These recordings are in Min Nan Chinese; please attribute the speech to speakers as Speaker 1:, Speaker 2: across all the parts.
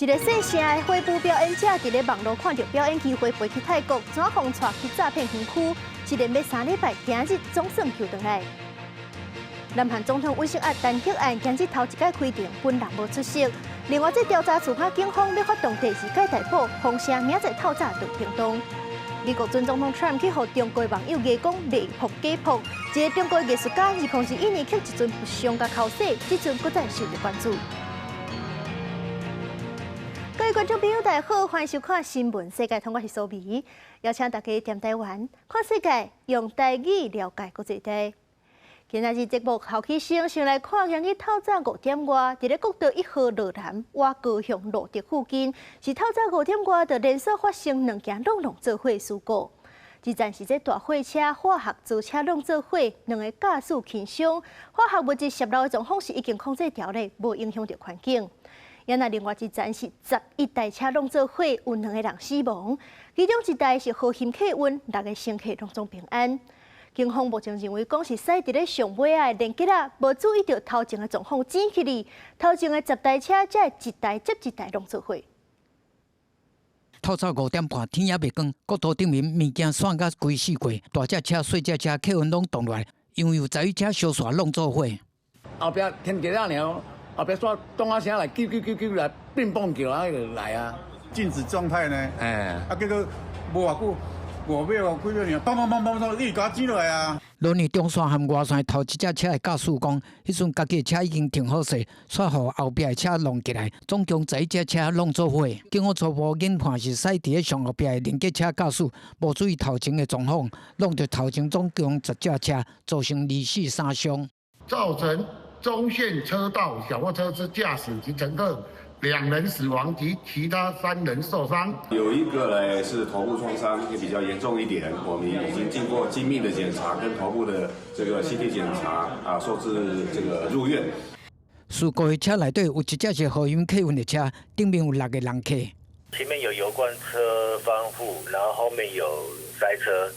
Speaker 1: 一个細城的火舞表演者，佇咧網路看著表演機會，飛去泰國，怎予𤆬去詐騙園區？一連欲3禮拜，今日總算救轉來。南韓總統尹錫悅彈劾案今日頭一擺開庭，本人無出席。另外，這調查處卡警方欲發動第二屆逮捕，風聲明仔載透早到屏東。美國準總統 Trump 去予中國網友罵講賣噗假噗，一个中國藝術家2021年刻一尊佛像共剾洗，這陣閣再受著關注。各位觀眾朋友，大家好，歡迎收看《新聞世界通》，我是蘇美，邀請大家踮台灣看世界，用台語了解國際大。今仔日節目好起先，先來看今日透早5點外，佇咧國道1號羅南倚高雄路竹附近，是透早5點外就連續發生兩件挵挵做伙事故。一層是這大貨車化學槽車挵做伙，兩个駕駛輕傷，化學物質洩漏的狀況是已經控制牢咧，無影響著環境。啊若另外一層是11台車攏做伙，有兩个人死亡，其中一台是和欣客運，六个乘客攏總平安。警方目前認為講是駛佇咧上尾仔的連結仔，無注意著頭前的狀況，剪起去，頭前的十台車才會一台接一台攏做伙。
Speaker 2: 透早5點半，天猶未光，國道頂面物件散甲規四界，大隻車、細隻車、客運攏動落來，因為有11車相紲挵做伙。
Speaker 3: 後壁停一下爾，後壁煞咚仔聲來，啾啾啾啾來變蹦叫啊，就來啊。
Speaker 4: 靜止狀態呢？哎，啊結果無偌久，5秒幾秒爾，砰砰砰砰砰，一直共剪落來啊！
Speaker 2: 羅尼中線和外線頭一隻車的駕駛講，彼陣家己的車已經停好勢，煞予後壁的車挵起來，總共11隻車挵做伙。經過初步研判是駛佇咧上後壁的連結車駕駛無注意頭前的狀況，挵著頭前總共10隻車，造成二死三傷。
Speaker 5: 造成中線車道小貨車之駕駛及乘客兩人死亡及其他三人受傷。
Speaker 6: 有一個呢是頭部創傷，也比較嚴重一點，我們已經經過精密的檢查跟頭部的這個 CT 檢查，啊，收治這個入院。
Speaker 2: 事故的車內底有一隻是和欣客運的車，頂面有六個人客。
Speaker 7: 前面有油罐車翻覆，然後後面有塞車，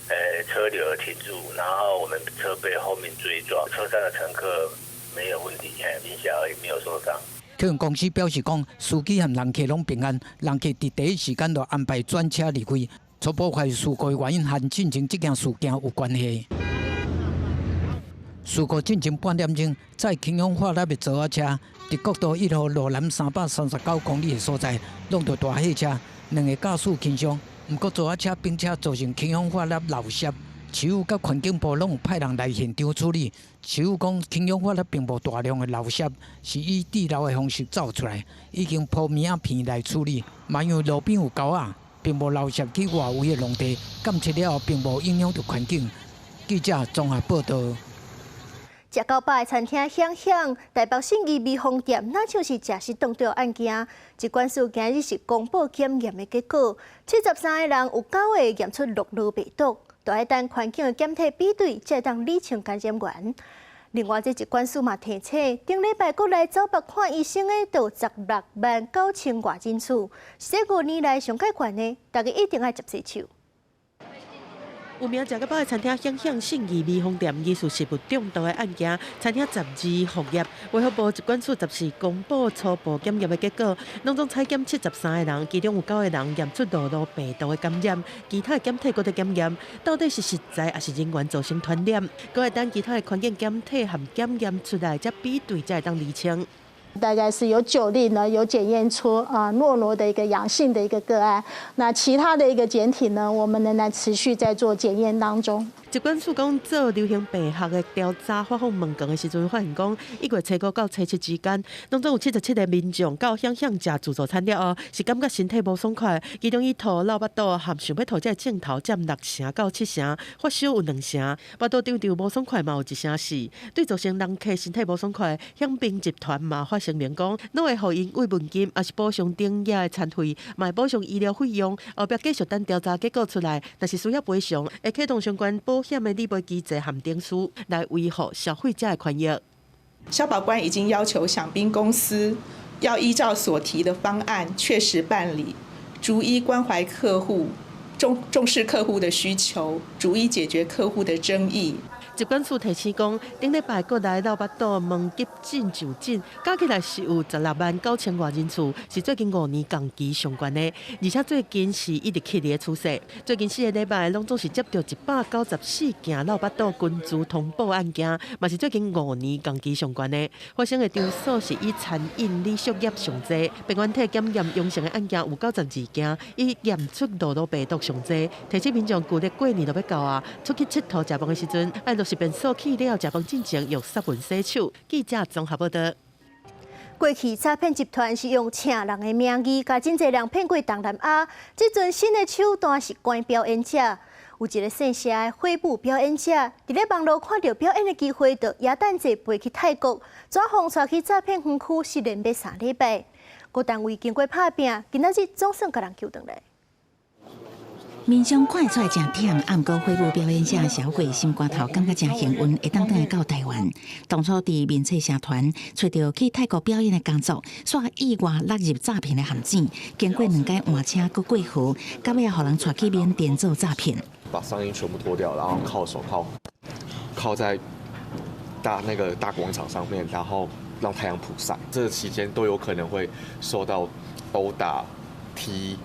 Speaker 7: 車流停住，然後我們車被後面追撞，車上的乘客沒有問題，驚嚇而已，沒有受傷。
Speaker 2: 客運公司表示講，司機和人客攏平安，人客佇第一時間就安排轉車離開。初步懷疑事故的原因和進前這件事件有關係。事故進前半點鐘，載氫氧化鈉的槽仔車，佇國道1號羅南339公里的所在，挵著大貨車，兩个駕駛輕傷。毋過槽仔車並車造成氫氧化鈉漏洩，市府佮環境部攏有派人來現場處理。市府講氫氧化鈉並無大量的漏洩，是以滴漏的方式走出來，已經鋪棉仔片來處理。嘛因為路邊有溝仔，並無漏洩去外圍的農地，檢測了後並無影響著環境。記者綜合報導。
Speaker 1: 食到飽的餐廳響響，台北信義味風店，若像是食食中毒案件。疾管署今日是公布檢驗的結果，73個人有九個驗出諾如病毒，都愛等環境的檢體比對，才會當理清感染源。另外，這疾管署嘛提醒，頂禮拜國內走北看醫生的都16萬9千外人次，是這5年來上蓋懸的，大家一定愛捷洗手。
Speaker 8: 有名食到飽的餐廳響響信義味風店疑似食物中毒的案件，餐廳12復業。衛福部疾管署14公布初步檢驗的結果，攏總採檢73個人，其中有九個人驗出諾如病毒的感染，其他的檢體閣佇檢驗，到底是食材抑是人員造成傳染？閣愛等其他的環境檢體和檢驗出來，才比對才會當釐清。
Speaker 9: 大概是有9例呢，有檢驗出啊諾羅的一個陽性的一個個案。那其他的一個檢體呢，我們仍然持續在做檢驗當中。
Speaker 8: 疾管署講做流行病學的調查，發放問卷的時陣，發現講1月初5到初七之間，攏總有77個民眾到響響食自助餐了後，是感覺身體無爽快，其中以吐、落腹肚和想欲吐這个症頭佔6成到7成，發燒有2成，腹肚脹脹無爽快嘛有1成4。對造成人客身體無爽快，響賓集團嘛發聲明講，攏會予𪜶慰問金，抑是補償頂額的餐費，嘛會補償醫療費用。後壁繼續等調查結果出來，若是需要賠償，會啟動相關保險的理賠機制和程序來維護消費者的權益。
Speaker 10: 消保官已經要求享賓公司要依照所提的方案確實辦理，逐一關懷客戶，重視客戶的需求，逐一解決客戶的爭議。
Speaker 8: 疾管署提醒講，頂禮拜國內落腹肚門急診就診，加起來是有169,000外人次，是最近5年同期上懸的，而且最近是一直起的趨勢。最近4個禮拜攏總是接著194件落腹肚根治通報案件，嘛是最近5年同期上懸的。發生的場所是以餐飲旅宿業上濟，病原體檢驗陽性的案件有92件，以驗出諾羅病毒上濟。提醒民眾舊曆過年就欲到啊，出去𨑨迌食飯的時陣，愛落實便所去了食飯進前用殺菌洗手。記者綜合報道。
Speaker 1: 過去詐騙集團是用請人的名義，共真濟人騙過東南亞。這陣新的手段是關表演者，有一个姓謝的火舞表演者，佇咧網路看著表演的機會，就耶誕節飛去泰國，轉予𤆬去詐騙園區，失聯欲3禮拜。各單位經過拍拚，今仔日總算共人救轉來。
Speaker 11: 面相看會出來誠忝，啊，毋過火舞表演者小鬼心肝頭，感覺誠幸運，會當轉來到台灣。當初佇面冊社團揣著去泰國表演的工作，煞意外落入詐騙的陷阱。經過兩擺換車，閣過河，到尾仔予人𤆬去緬甸做詐騙。
Speaker 12: 把上衣全部脫掉，然後銬手銬，銬在大那個大廣場上面，然後讓太陽曝曬。這個期間都有可能會受到毆打、踢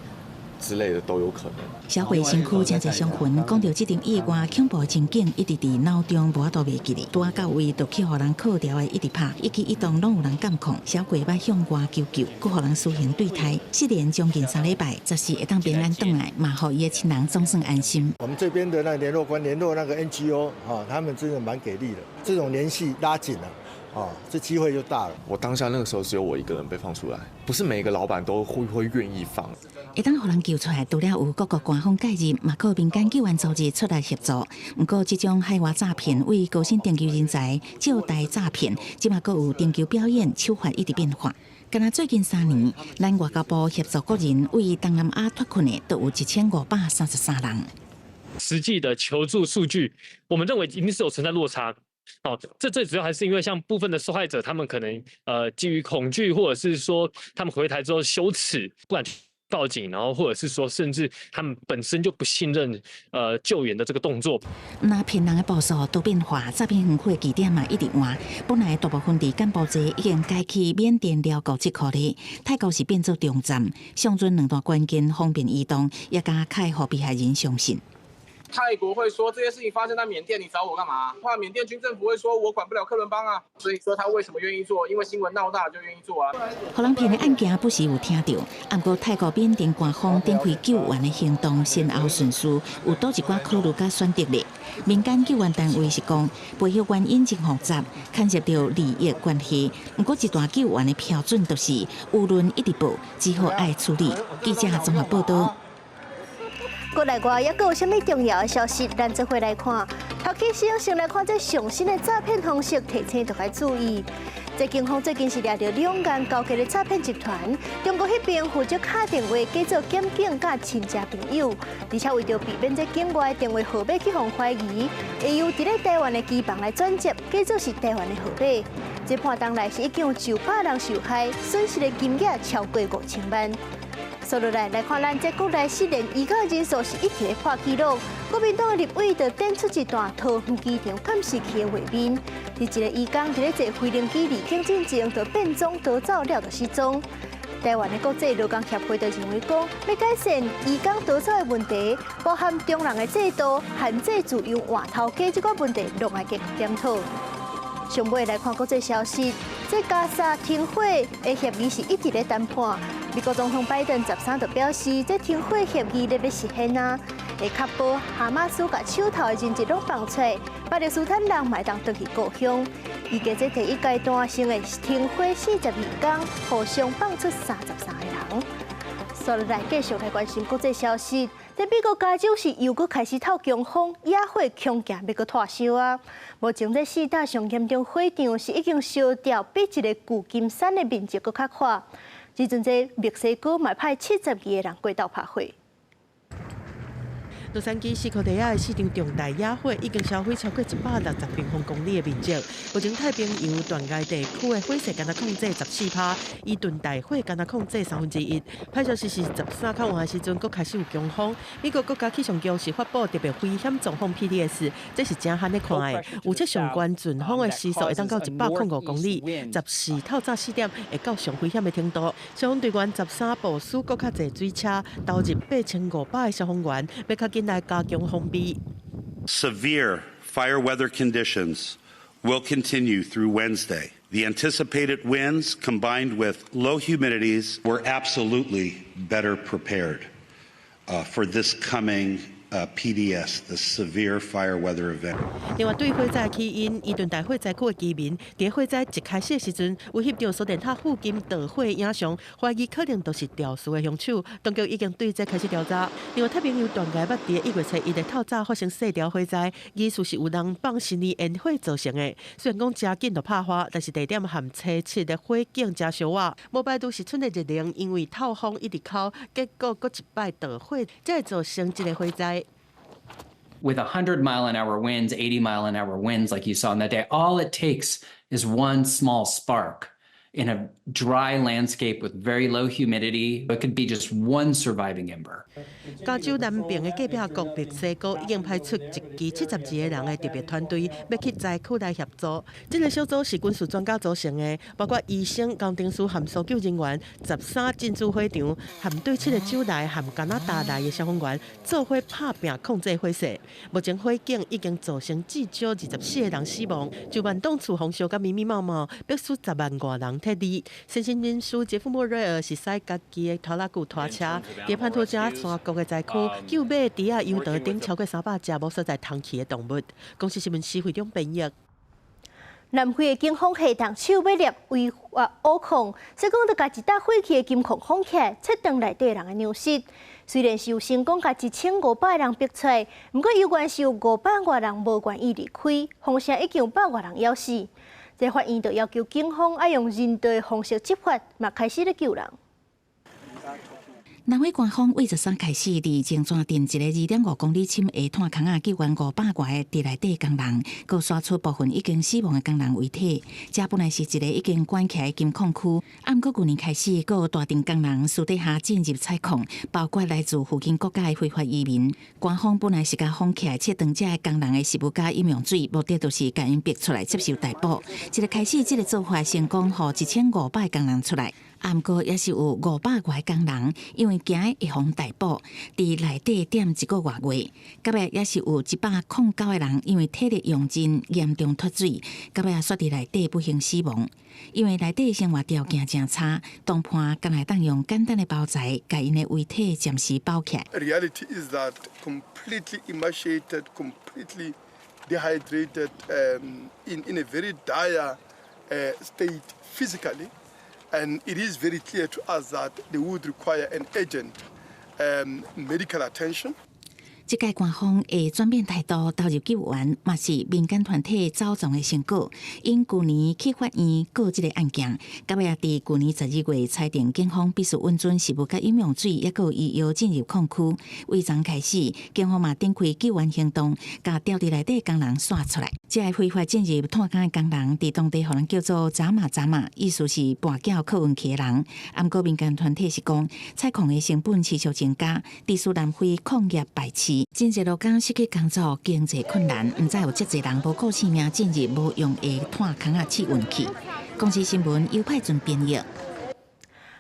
Speaker 12: 之類的都有可能。
Speaker 11: 小慧身軀誠濟傷痕，講著這場意外恐怖的情景，一直佇腦中無法度袂記得。拄仔到位就去予人銬牢的，一直拍，一舉一動攏有人監控。小慧捌向外求救，閣予人私刑對待，失聯將近3禮拜，十四會當平安轉來，嘛予伊的親人總算安心。
Speaker 13: 我們這邊的那聯絡官聯絡那個 NGO，哈，他們真的蠻給力的，這種聯繫拉緊了。哦，這機會就大了。
Speaker 12: 我當下那個時候只有我一個人被放出來，不是每個老闆都會願意放。
Speaker 11: 會當予人救出來，除了有各國官方介入，嘛靠民間救援組織出來協助。毋過，這種海外詐騙為高薪尋求人才、借貸詐騙，這馬閣有尋求表演手法一直變化。敢若最近3年，咱外交部協助國人為東南亞脫困的，都有1533人。
Speaker 14: 實際的求助數據，我們認為一定是有存在落差。哦，這最主要還是因為像部分的受害者，他們可能基於恐懼，或者是說他們回台之後羞恥，不敢報警，然後或者是說甚至他們本身就不信任救援的這個動作。
Speaker 11: 那騙人的步數都變化，詐騙園區的地點嘛一直換。本來大部分佇柬埔寨已經改去緬甸寮國這塊咧，泰國是變做中站，上陣兩大關鍵方便移動，也加較會予被害人相信。
Speaker 15: 泰國會說這些事情發生在緬甸，你找我幹嘛？怕緬甸軍政府會說我管不了克倫邦啊，所以說他為什麼願意做？因為新聞鬧大就願意做啊。
Speaker 11: 予人騙的案件不時有聽著，毋過泰國緬甸官方展開救援的行動，先後順序有佗一寡考慮佮選擇咧。民間救援單位是講，背後原因真複雜，牽涉著利益關係。毋過一段救援的標準就是輿論一直報，只好愛處理。記者綜合報道。
Speaker 1: 國內外猶閣有啥物重要的消息，咱做伙來看。頭起先先來看這上新的詐騙方式，提醒著愛注意。這警方最近是掠著兩岸勾結的詐騙集團，中國彼邊負責敲電話，假做檢警佮親戚朋友，而且為著避免這境外電話號碼去予懷疑，會由佇咧台灣的機房來轉接，假做是台灣的號碼。這半冬來是已經有900人受害，損失的金額超過5000萬。紲落來來看，咱這國內失聯移工人數是一直咧破紀錄。國民黨的立委就展出一段桃園機場監視器的畫面，佇一个移工佇咧坐飛行機離境進前，就變裝逃走了就失蹤。台灣的國際勞工協會就認為講，欲改善移工逃走的問題，包含中人的制度、限制自由換頭家這個問題，攏愛加檢討。上尾來看國際消息，這加沙停火的協議是一直咧談判。美國總統拜登13就表示，這停火協議咧欲實現啊，會確保哈馬斯共手頭的人質攏放出來，巴勒斯坦人嘛會當轉去故鄉。預計這第一階段先會停火42天，互相放出33個人。紲落來繼續來關心國際消息，這美國加州是又閣開始透強風，野火恐驚欲閣湠燒啊！目前這四大上嚴重火場是已經燒掉比一個舊金山的面積閣較闊。這陣這墨西哥嘛派72個人過鬥拍火。
Speaker 8: 洛杉磯西科地亞的四場重大野火已經燒毀超過160平方公里的面積。目前太平洋斷崖地區的火勢敢若控制14趴，伊頓大火敢若控制1/3。歹消息是13較晏的時陣，閣開始有強風。美國國家氣象局是發布特別危險狀況 PDS，這是誠罕咧看的。預測上懸陣風的時速會當到105公里，14透早4點會到上危險的程度。消防隊員13部署閣較濟水車，投入8500個消防員，欲較緊來加強防備。
Speaker 16: Severe fire weather conditions will continue through Wednesday. The anticipated winds combined with low humidities, we're absolutely better prepared for this coming PDS, the severe fire weather event.
Speaker 8: 另外，對火災起因，伊頓大火災區的居民，佇火災一開始的時陣，有翕著手電塔附近著火的影像，懷疑可能就是肇事的兇手。當局已經對這開始調查。另外，太平洋斷崖捌佇1月初1日透早發生細條火災，疑似是有人放新年煙火造成的。雖然講誠緊就拍火，但是地點和初七的火警誠相倚。無排除是春的熱能，因為透風一直烤，結果閣一擺著火，才會造成這个火災。
Speaker 17: With 100 mile an hour winds, 80 mile an hour winds like you saw in that day, all it takes is one small spark in a dry landscape with very low humidity. It could be just one surviving ember.
Speaker 8: 加州南邊的隔壁國墨西哥已經派出一支72個人的特別團隊，欲去災區來協助。這个小組是軍事專家組成的，包括醫生、工程師和搜救人員，13進駐火場，和對七个州來和加拿大來的消防員做伙拍拚控制火勢。目前火警已經造成至少24個人死亡，就萬棟厝予燒甲密密麻麻，必須10萬外人撤離。善心人士傑夫莫瑞爾是駛家己的拖拉機拖車，佇潘托加山谷的災區救馬豬仔油道頂超過300隻無所在通去的動物。公視新聞施惠中編譯。
Speaker 1: 南非的警方系統手欲獵違法挖礦，所以講著共一搭廢棄的金礦封起來，切斷內底人的糧食。雖然是有成功共1500人逼出來，毋過猶原是有500外人無願意離開，風聲已經有100外人枵死。這法院就要求警方愛用人道的方式執法，嘛開始咧救人。
Speaker 11: 南非官方對13開始，佇金磚鎮一个2.5公里深的炭坑仔救援500外个佇內底工人，閣徙出部分已經死亡的工人遺體。這本來是一个已經關起來的金礦區，毋過舊年開始，閣有大量工人私底下進入採礦，包括來自附近國家的非法移民。官方本來是共封起來，切斷這个工人的食物佮飲用水，目的就是共𪜶逼出來接受逮捕。一个開始，這个做法成功，予1500工人出來。毋過也是有500外工人，因為驚會予逮捕，佇內底踮一個外月。到尾也是有109個人，因為體力用盡，嚴重脫水，到尾煞佇內底不幸死亡。因為內底生活條件誠差，當判敢會當用簡單的包材，共𪜶的遺體暫時包起來。
Speaker 18: Reality is that completely emaciated, completely dehydrated, in a very dire state physically. And it is very clear to us that they would require an urgent medical attention.
Speaker 11: 這屆官方的轉變態度投入救援，嘛是民間團體走傱的成果。𪜶舊年去法院告這个案件，到尾仔佇舊年12月裁定警方必須允准食物佮飲用水，抑閣有醫藥進入礦區。對昨開始，警方嘛展開救援行動，共牢佇內底工人徙出來。這个非法進入炭坑的工人，佇當地予人叫做扎馬扎馬，意思是跋筊靠運氣的人。毋過民間團體是講，採礦的成本持續增加，致使南非礦業敗勢。真濟勞工失去工作，經濟困難，毋知有遮濟人無顧性命進入無用的炭坑仔試運氣。公視新聞尤派尊編譯。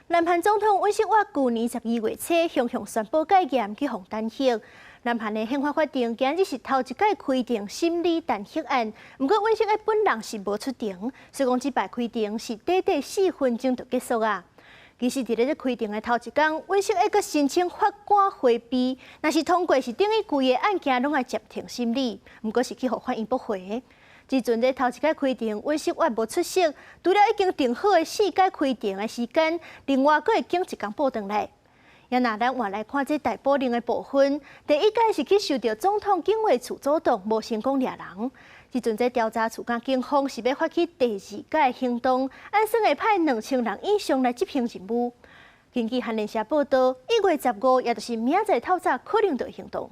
Speaker 1: 南韓總統尹錫悅舊年12月初雄雄宣布戒嚴，去予彈劾。南韓的憲法法庭今日是頭一擺開庭審理彈劾案，毋過尹錫悅本人是無出庭，所以講這擺開庭是短短4分鐘就結束啊。其實，佇咧這開庭的頭一工，尹錫悅閣申請法官迴避，若是通過，是等於規个案件攏愛暫停審理，毋過是去予法院駁回。這陣咧頭一擺開庭，尹錫悅無出席，除了已經定好的四擺開庭的時間，另外閣會揀一工補轉來。也若咱換來看這逮捕令的部分，第一擺是去受著總統警衛處阻擋，無成功掠人。這陣這調查處佮警方是欲發起第二擺行動，按算會派2000人以上來執行任務。根據韓聯社報道，1月15，也就是明仔載透早可能就會行動。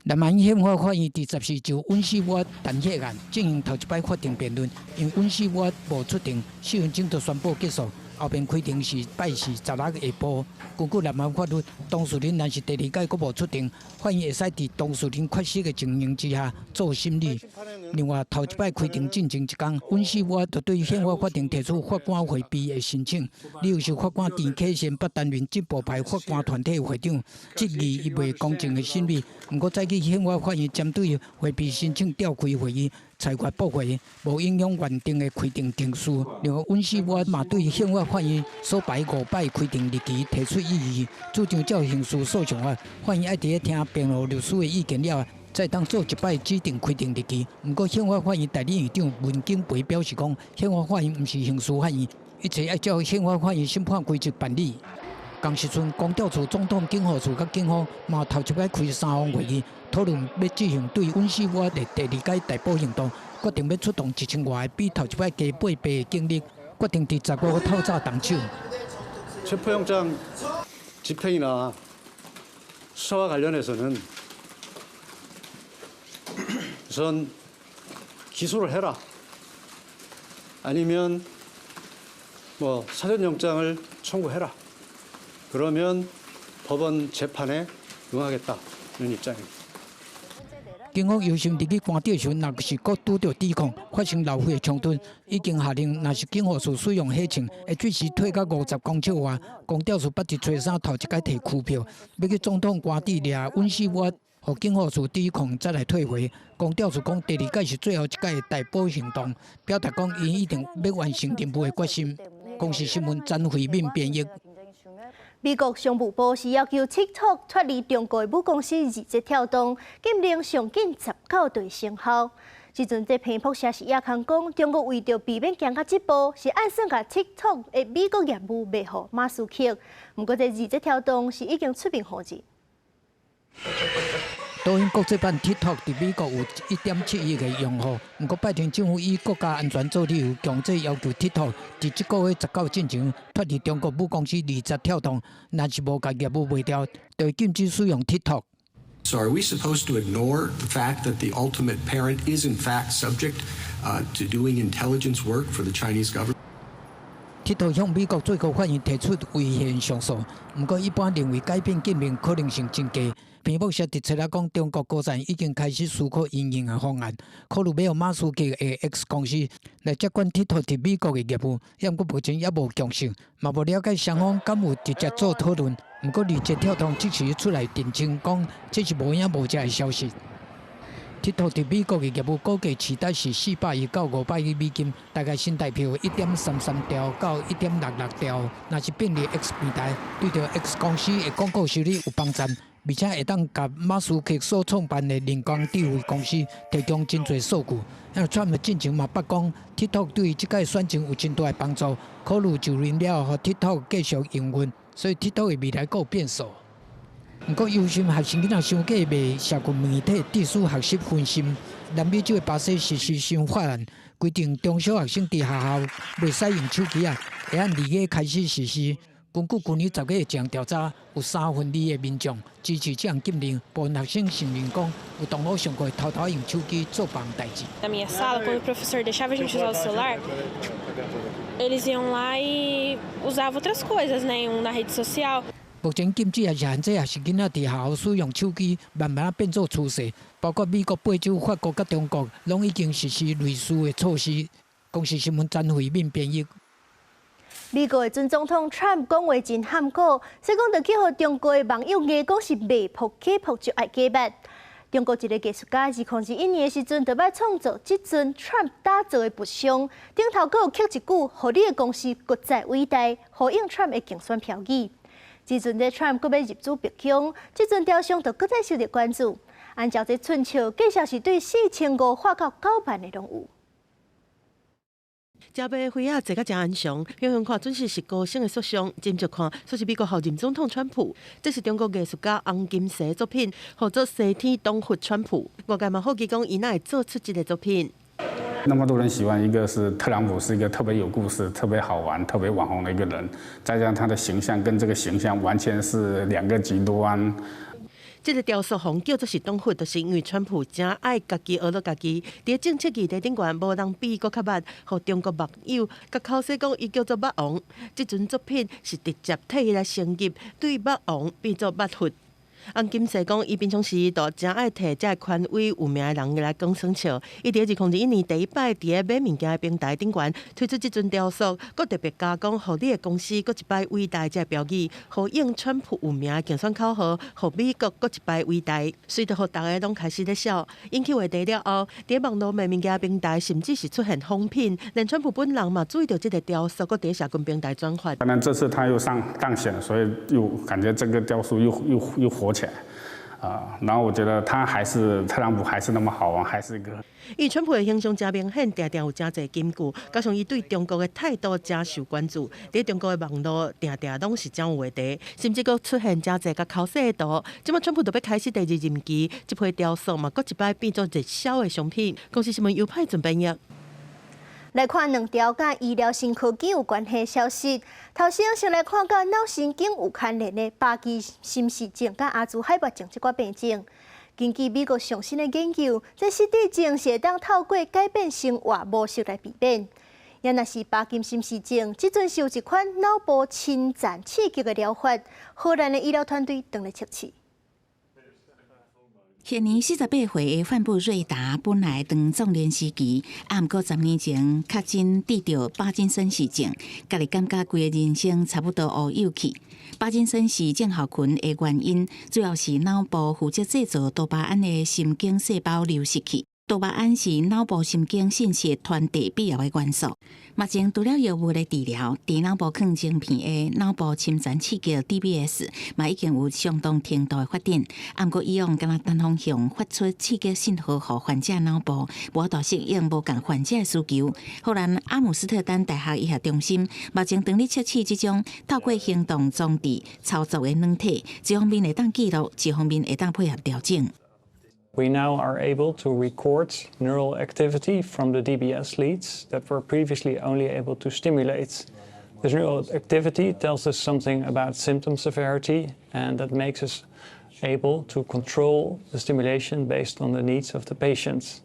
Speaker 2: 南韓憲法法院佇14就尹錫悅彈劾案進行頭一擺法庭辯論，因為尹錫悅無出庭，4分鐘就宣布結束。後面開庭是拜四16下晡。根據南韓法律，當事人若是第二擺閣無出庭，法院會使佇當事人缺席的情形之下做審理。另外，頭一擺開庭進前一工，尹錫悅就對憲法法庭提出法官迴避的申請，理由是法官田啟賢捌擔任進步派法官團體會長，質疑伊袂公正的審理。毋過，早起憲法法院針對迴避申請調開會議，裁決駁回，無影響原定的開庭程序。另外，尹錫悅嘛對憲法法院所排五擺開庭日期提出異議，主張照刑事訴訟法，法院愛佇咧聽辯護律師的意見了後，才會當做一擺指定開庭日期。毋過，憲法法院代理院長文景培表示講，憲法法院毋是刑事法院，一切愛照憲法法院審判規則辦理。仝時陣，公調處、總統警護處佮警方嘛頭一擺開三方會議，討論欲執行對尹錫悅的第二擺逮捕行動，決定欲出動1000外個，比頭一擺加8倍的警力，決定佇15透早動手。
Speaker 19: 체포영장 집행이나 수사와 관련해서는 우선 기소를 해라. 아니면 뭐 사전영장을 청구해라. 그러면 법원 재판에 응하겠다 이런 입장입니다.
Speaker 2: 警方憂心入去官邸時，若是閣拄著指控，發生流血衝突，已經下令，若是警護處使用火槍，會隨時退到50公尺外。公調處捌佇初三頭一擺提拘票，欲去總統官邸掠尹錫悅，予警護處指控，才來退回。公調處講，第二擺是最後一擺的逮捕行動，表達講𪜶一定欲完成任務的決心。公視新聞詹慧敏編譯。
Speaker 1: 美國商務部是要求 TikTok 脫離中國的母公司字節跳動，禁令上緊19對生效。這陣這彭博社是也空講，中國為著避免行較這步，是暗算共 TikTok 的美國業務賣予馬斯克。毋過這字節跳動是已經出面否認。
Speaker 2: 抖音國際版 TikTok 佇美國有1.7億個用戶，毋過拜登政府以國家安全做理由，強制要求 TikTok 佇這個月19進前脫離中國母公司字節跳動，若是無共業務賣掉，就會禁止使用 TikTok。
Speaker 20: So are we supposed to ignore the fact that the ultimate parent is in fact subject to doing intelligence work for the Chinese government?
Speaker 2: TikTok 向美國最高法院提出違憲上訴，毋過一般認為改變禁令可能性真低。彭博社佇冊仔講，中國高層已經開始思考因應的方案，考慮欲予馬斯克的 X 公司來接管 TikTok 佇美國的業務，毋過目前猶無共識，嘛無了解雙方敢有直接做討論。毋過字節跳動即時出來澄清，講這是無影無跡的消息。TikTok 佇美國的業務估計市值是400億到500億美金，大概新台幣1.33兆到1.66兆。若是併入 X 平台，對著 X 公司的廣告收入有幫助，而且會當共馬斯克所創辦的人工智慧公司提供真濟數據。因為川普進前嘛捌講，TikTok 對這擺選情有真大的幫助，考慮就任了後，予 TikTok 繼續營運，所以 TikTok 的未來閣有變數。毋過，憂心學生囡仔傷過賣社群媒體，致使學習分心。南美洲的巴西實施新法案，規定中小學生佇學校袂使用手機仔，會按2月開始實施。根據去年10月的一項調查，有2/3的民眾支持這項禁令。部分學生承認講，有同學上課偷偷用手機做別項代誌。
Speaker 21: Na minha sala, quando o professor deixava a gente usar o celular, eles iam lá e usavam outras coisas, né, na rede social.
Speaker 2: 目前禁止也是限制學生囡仔佇學校使用手機，慢慢變做趨勢。包括美國、八州、法國佮中國，攏已經實施類似的措施。公視新聞詹慧敏編譯。
Speaker 1: 美國的準總統川普講話真含糊，說講著去予中國的網友誤講是賣噗假噗就愛假捌。中國一個藝術家2021年的時陣，就欲創造這尊川普打造的佛像，頂頭閣有刻一句“予你的公司閣再偉大”，呼應川普的競選標語。這陣咧，川普閣欲入主白宮，這尊雕像就閣再受著關注。按照這寸尺，計數是對4500畫到9萬的攏有。
Speaker 8: 食白花仔坐甲誠安詳，遠遠看準是是高升的塑像，斟酌看，煞是美國候任總統川普。這是中國藝術家洪金石的作品，號做西天東佛川普。外界嘛好奇講，伊哪會做出這个作品？
Speaker 22: 那麼多人喜歡，一個是特朗普是一個特別有故事、特別好玩、特別網紅的一個人，再加上他的形象跟這個形象完全是兩個極端。
Speaker 8: 這个雕塑予叫做是擋佛，就是因為川普誠愛家己呵咾家己，佇政策議題頂懸無人比伊閣較捌，予中國網友共口說講伊叫做肉王。這尊作品是直接替伊來升級，對肉王變做肉佛。洪金世講，伊平常時都誠愛提這个權威有名的人來講耍笑。伊佇2021年第一擺佇咧買物件的平台頂懸推出這尊雕塑，閣特別加講，予你的公司閣一擺偉大這个標語，呼應川普有名的競選口號，予美國閣一擺偉大，隨著予逐家攏開始咧笑。引起話題了後，佇網路賣物件平台甚至是出現仿品，連川普本人嘛注意著這个雕塑，閣佇社群平台轉發。
Speaker 22: 可能這次他又上當選，所以又感覺這個雕塑又火起來，啊，然後我覺得他還是特朗普還是那麼好玩，還是一個。
Speaker 8: 因為川普的形象誠明顯，定定有誠濟金句，加上伊對中國的態度誠受關注，佇中國的網路定定攏是誠有話題，甚至閣出現誠濟共剾洗的圖。這馬川普就欲開始第二任期，這批雕塑嘛，閣一擺變做熱銷的商品。公視新聞尤派準編譯。
Speaker 1: 來看兩條佮醫療新科技有關係消息。頭先先來看佮腦神經有關聯的巴基森氏症佮阿茲海默症這寡病症。根據美國上新的研究，這失智症是會當透過改變生活模式來避免。也若是巴金森氏症，這陣是有一款腦部深層刺激的療法，荷蘭的醫療團隊正咧測試。
Speaker 11: 現年48歲的范布瑞達本來當總練司機，啊，毋過10年前確診得著巴金森氏症，家己感覺規个人生差不多烏有去。巴金森氏症候群的原因，主要是腦部負責製造多巴胺的神經細胞流失去。多巴胺是腦部神經信息傳遞必要的元素。目前除了藥物的治療，佇腦部囥晶片的腦部深層刺激 DBS 嘛已經有相當程度的發展。毋過以往敢若單方向發出刺激信號予患者腦部，無法度適應無仝患者的需求。荷蘭阿姆斯特丹大學醫學中心目前正咧測試這種透過行動裝置操作的軟體，一方面會當記錄，一方面會當配合調整。
Speaker 3: We now are able to record neural activity from the DBS leads that were previously only able to stimulate. This neural activity tells us something about symptom severity, and that makes us able to control the stimulation based on the needs of the patients.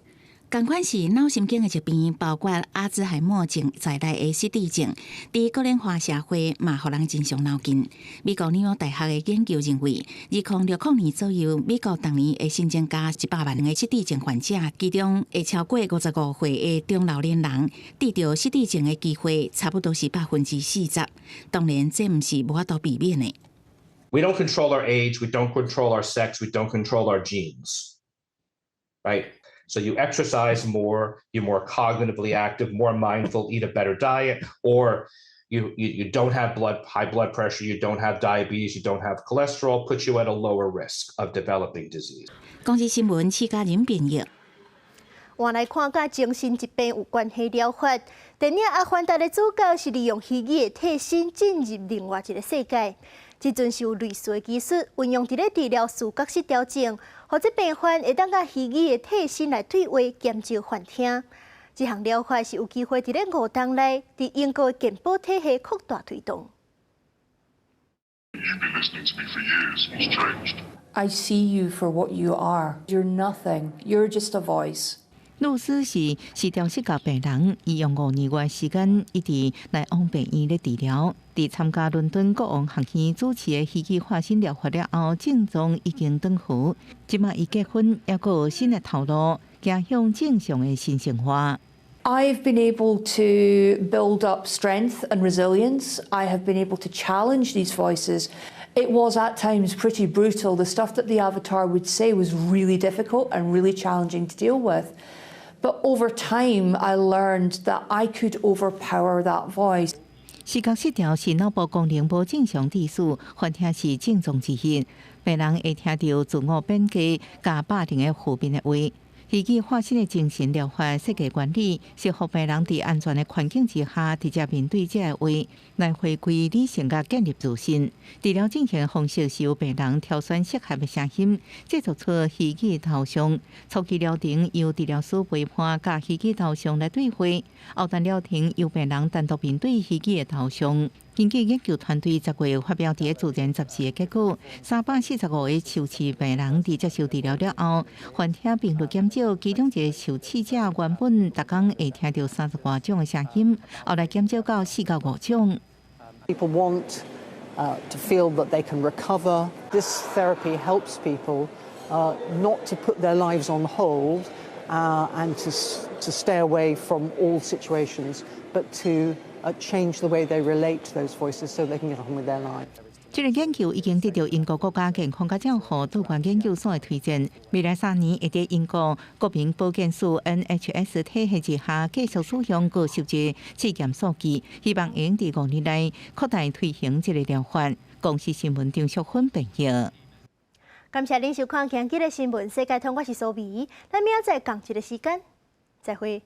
Speaker 11: 仝款是腦神經的疾病，包括阿茲海默症在內的失智症，佇高齡化社會嘛，予人真傷腦筋。美國紐約大學的研究認為，2060年左右，美國逐年會新增加100萬个失智症患者，其中會超過55歲的中老年人得著失智症的機會，差不多是40%。當然，這毋是無法度避免的。
Speaker 4: We don't control our age, we don't control our sex, we don't control our genes, right? So you exercise more, you're more cognitively active, more mindful, eat a better diet, or you don't have high blood pressure, you don't have diabetes, you don't have cholesterol, puts you at a lower risk of developing disease.
Speaker 11: 公視新聞，施嘉仁編譯。
Speaker 1: 換來看佮精神疾病有關係療法，電影《阿凡達》的主角是利用虛擬的替身進入另外一个世界。這陣是有類似的技術運用佇咧治療視覺失調症，予這病患會當佮虛擬的替身來對話，減少幻聽。這項療法是有機會佇咧5冬內，佇英國的健保體系擴大推動。
Speaker 23: You've been listening to me for years. What's changed?
Speaker 24: I see you for what you are. You're nothing. You're just a voice.
Speaker 25: 律師是失調失覺病人，伊用5年外時間一直來往病院咧治療。佇參加倫敦國王學院主持的虛擬化身療法了後，症狀已經轉好。這馬伊結婚，猶閣有新的頭路，走向正常的新生活。
Speaker 24: I've been able to build up strength and resilience. I have been able to challenge these voices. It was at times pretty brutal. The stuff that the avatar would say was really difficult and really challenging to deal with. But over time, I learned that I could overpower that voice.
Speaker 25: 視覺失調是腦部功能無正常致死，幻聽是症狀之一。病人會聽著自我貶低、佮霸凌的負面的話。虛擬化身的精神療法設計原理是予病人佇安全的環境之下，直接面對這个話，來回歸理性佮建立自信。治療進行的方式是由病人挑選適合的聲音，製作出虛擬頭像。初期療程由治療師陪伴，佮虛擬頭像來對話；後段療程由病人單獨面對虛擬的頭像。根據研究團隊10月發表佇個《自然》雜誌的結果，345個受試病人佇接受治療了後，幻聽頻率減少，其中一個受試者原本逐工會聽著三十外種的聲音，後來減少到4到5種。
Speaker 5: People want to feel that they can recover. This therapy helps people not to put their lives on hold and to stay away from all situations, but to change the way they relate to those voices so they can get on with their lives.
Speaker 25: 這個研究已經得到英國國家健康佮照護導觀研究所的推薦，未來3年會佇英國國民保健署 NHS 體系之下繼續使用高收集試驗數據，希望會用佇5年內擴大推行這個療法。公視新聞張淑芬編譯。
Speaker 1: 感謝恁收看今日的新聞世界通，我是蘇美，咱明仔載仝一个時間，再會。